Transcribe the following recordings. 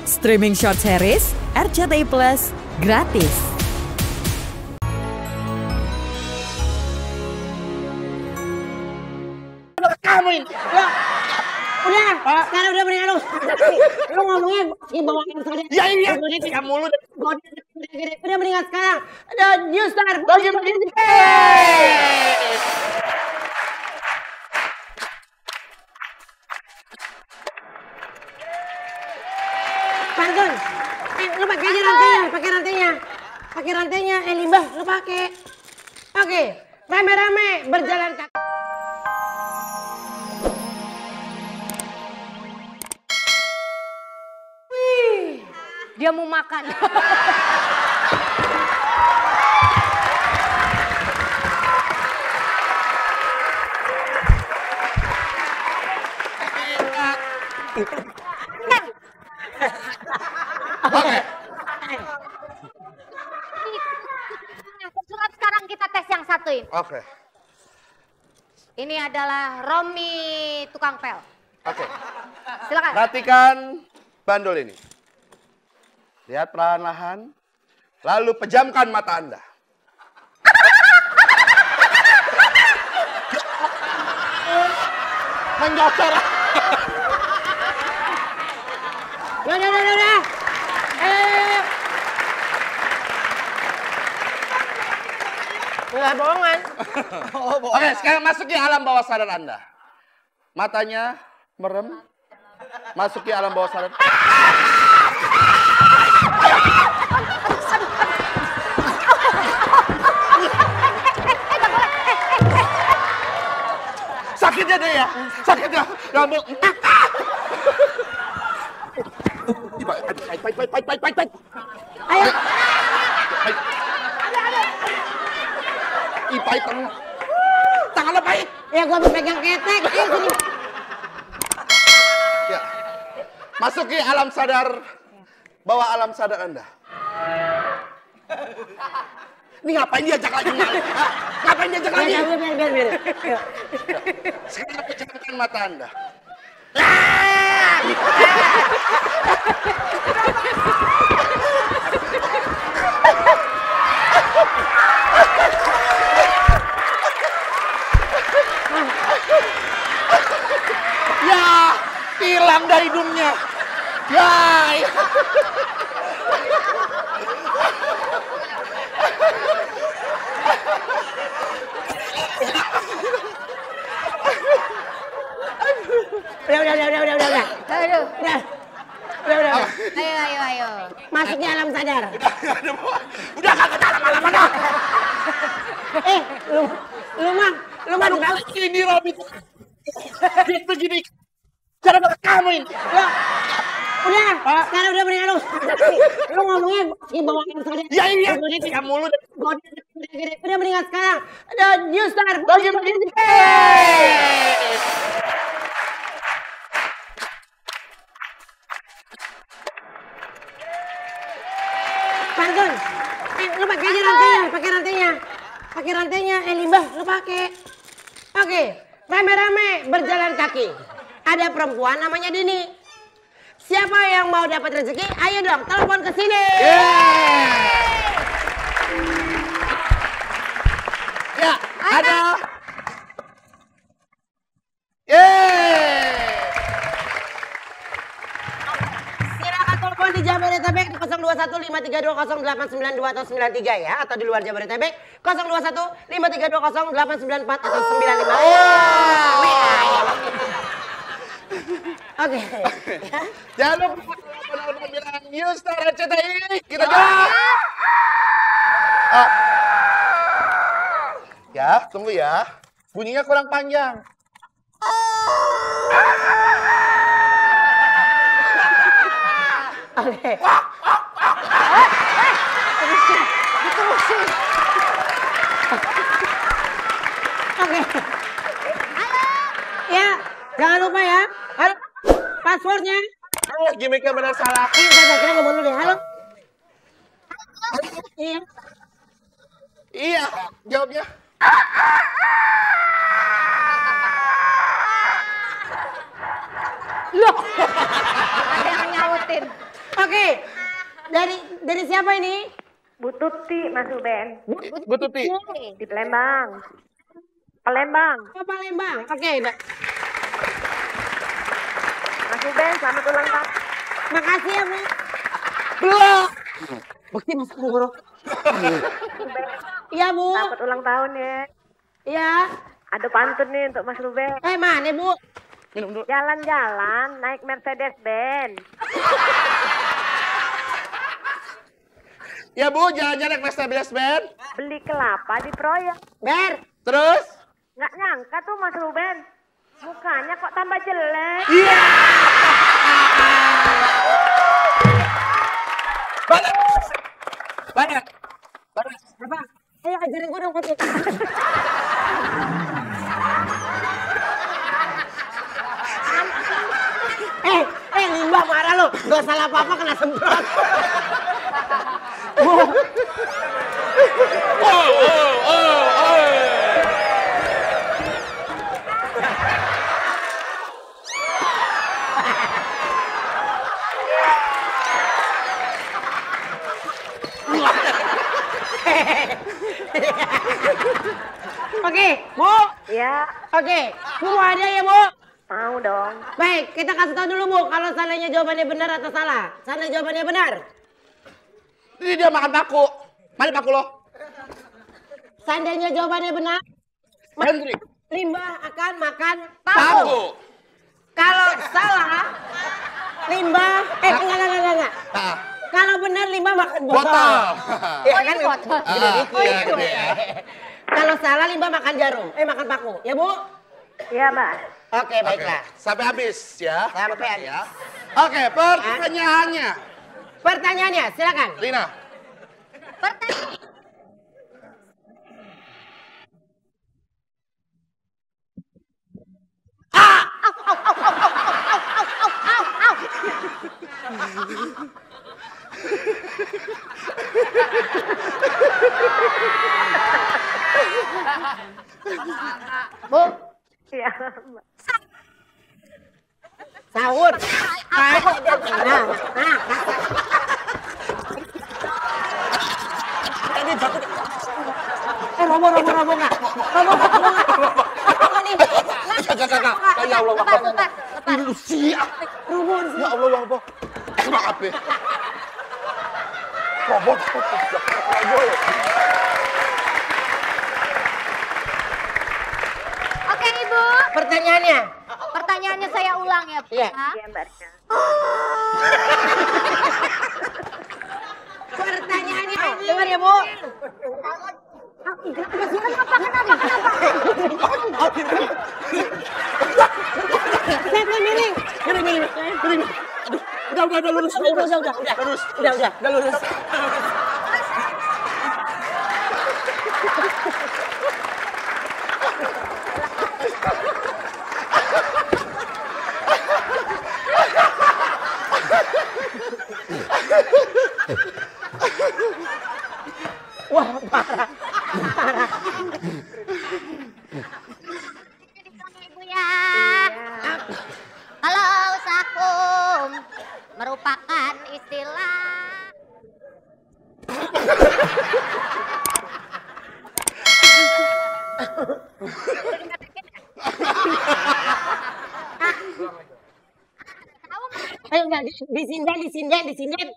Streaming short series RCTI Plus gratis. Kamu ini, udah, sekarang udah mendingan lu ngomongnya bawain saja. Ya iya, kamu lu udah mendingan sekarang. Ada New Star bagi-bagi. Pantun, lu pakai aja rantainya, pakai rantainya, limbah lu pakai. Oke, rame-rame berjalan kaki. Dia mau makan. Oke. Sekarang kita tes yang satu ini. Oke. Ini adalah Romi tukang pel. Oke. Silakan. Perhatikan bandul ini. Lihat perlahan-lahan. Lalu pejamkan mata Anda. Menggosor. Udah. Enggak bohongan. Oke, sekarang masuki alam bawah sadar Anda. Matanya merem. Masuki alam bawah sadar. Sakitnya deh ya, sakitnya. Rambut. Pait. Ayo. Pait tangan lo pait. Ya gua mau pegang ketek. Ayo sini. Ya. Masuki alam sadar. Bawa alam sadar Anda. Ini ngapain diajak lagi? Ngapain diajak lagi? Biar. Sekarang pejamkan mata Anda. Ya, hilang dari hidungnya. Ya. Udah. Ayo. Masuknya alam sadar. Udah kagak dalam dah. Lu mah Ini Robi. Begini. Cara kamu ini. Udah, sekarang udah mendingan lu ngomongnya bawain saja. Ya iya, kamu lu udah mendingan sekarang. Ada New Star bagi-bagi. Pantun, lu pakai aja rantainya, pakai rantainya, limbah lu pakai. Oke, rame-rame berjalan kaki. Ada perempuan namanya Dini. Siapa yang mau dapat rezeki? Ayo dong, telepon ke sini. Ya, ada. Silakan telepon di Jabodetabek di 0215320892 atau 93 ya, atau di luar Jabodetabek 0215320894 atau 95. Oke. Jangan lupa benar-benar bilang New Star RCTI. Kita jalan. Ya, tunggu ya. Bunyinya kurang panjang. Oke. Oke. Ya, jangan lupa ya. Halo, passwordnya. Gimiknya benar salah. Saya kira ngomong dulu deh. Halo. Iya. Iya, jawabnya. Loh, ada yang nyautin. Oke. Dari siapa ini? Bu Tuti, Mas Ruben. Bu Tuti. Di Palembang. Palembang. Oh, Palembang. Oke. Mas Ruben, selamat ulang tahun. Makasih ya, Bu. Belum. Bukti masuk buru. Iya, Bu. Selamat ulang tahun ya. Iya. Ada pantun nih untuk Mas Ruben. Mana, Bu? Minum dulu. Jalan-jalan naik Mercedes-Benz. Ya Bu, jalan-jalan ke Mercedes-Benz. Beli kelapa di proyek. Ber. Terus? Nggak nyangka tuh Mas Ruben. Mukanya kok tambah jelek. Iya. Banyak. Apa? Ayo ajarin gue dong, Putri. Limbah marah lo. Gak salah apa-apa kena semprot. Oke, Bu. Ya, Oke, Bu mau hadiah ya, Bu? mau dong. Baik, kita kasih tahu dulu, Bu, kalau seandainya jawabannya benar atau salah. Seandainya jawabannya benar. Ini dia makan paku. Mana paku lo? Seandainya jawabannya benar, Hendri. limbah akan makan Paku. paku. Kalau salah, limbah, enggak. Ah, Kalau benar limbah makan botol. botol. Ya kan? botol. Gede dikit. Iya, gede ya. Kalau salah limbah makan jarum, makan paku. Ya, Bu? Iya, Mbak. Oke, baiklah. Sampai habis ya. Sampai habis. Ya. Oke, pertanyaannya. Pertanyaannya, silakan. Rina. Bu, Iya, Mbak. sahur. Robo nggak? Robo nggak? Kakak. Ya Allah, Lepas. Lu siap. Ya Allah, Bapak. Maaf ya. Robot. Oke, Ibu. Pertanyaannya. Pertanyaannya saya ulang ya, Pak. Iya. Iya, Mbak. Pertanyaannya. Dengar ya, Bu. Miring. Aduh, udah lurus. Udah lurus. Wah, parah. Ibu ya. Kalau sakum merupakan istilah. Ayo enggak disinden.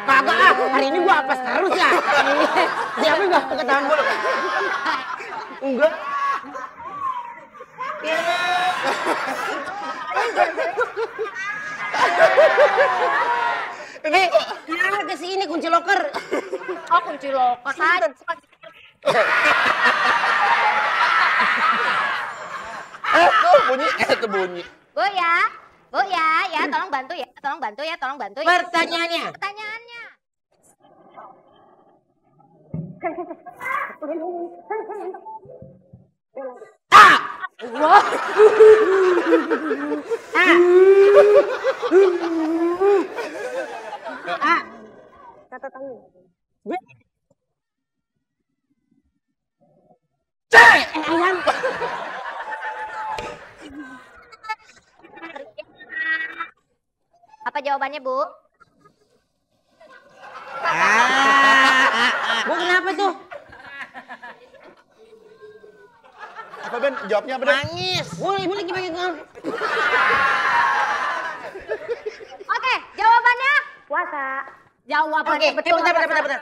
Kagak hari ini gua apes terus ya. Siapa enggak ketahuan mulu. Enggak. Sekarang ke sini kunci loker. Oh, kunci loker saja. Itu bunyi. Bu ya, tolong bantu ya. Pertanyaannya. Pertanyaannya. Catatannya. Ayam. Apa jawabannya, Bu? Bu, kenapa tuh? Apa Ben? Jawabnya apa Ben? Nangis. Bu, ibu lagi pakai gong. Oke, jawabannya? Puasa. Jawabannya Oke, betul. bentar.